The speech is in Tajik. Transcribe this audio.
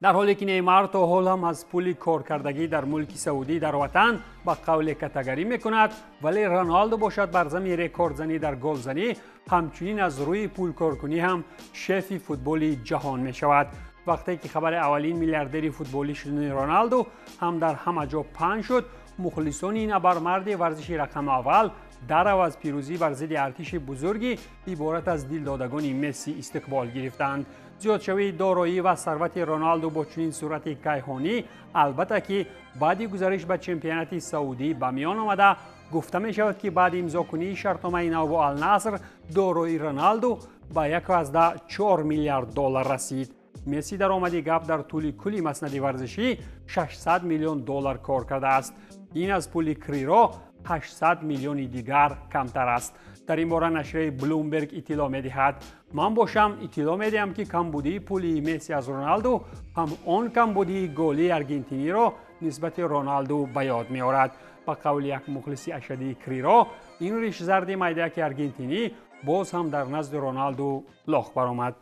Дар ҳоле ки Неймар то ҳол ҳам аз пули коркардагӣ дар мулки Саудӣ дар ватан ба қавле катагарӣ мекунад, вале Роналду бошад бар зами рекордзанӣ дар голзанӣ, ҳамчунин аз рӯи пулкоркунӣ ҳам шефи футболи ҷаҳон мешавад. Вақте ки хабари аввалин миллиардери футболӣ шудани Роналду ҳам дар ҳама ҷо паҳн шуд, мухлисони ин абармарди варзиши рақами аввал дар аваз пирӯзӣ бар зидди артиши бузургӣ иборат аз дилдодагони Месси истиқбол гирифтанд. Зиёдшавии дороӣ ва сарвати Роналду бо чунин суръати кайҳонӣ албатта ки баъди гузариш ба чемпионати Саудӣ ба миён омада, гуфта мешавад ки баъди имзокунии шартномаи нав бо Алнаср дорои Роналду ба 1,4 миллиард доллар расид. Месси даромади гап дар тӯли кулли маснади варзишӣ 600 миллион доллар кор кардааст. Ин аз пули криро 800 миллиони дигар камтар аст. Дар ин бора нашрияи Блумберг иттилоъ медиҳад. Ман бошам иттилоъ медиҳам, ки камбудии пулии Месси аз Роналду ҳам он камбудии голии аргентиниро нисбати Роналду ба ёд меорад. Ба қавли як мухлиси ашадии криро, ин ришзарди майдаяки аргентинӣ боз ҳам дар назди Роналду лох баромад.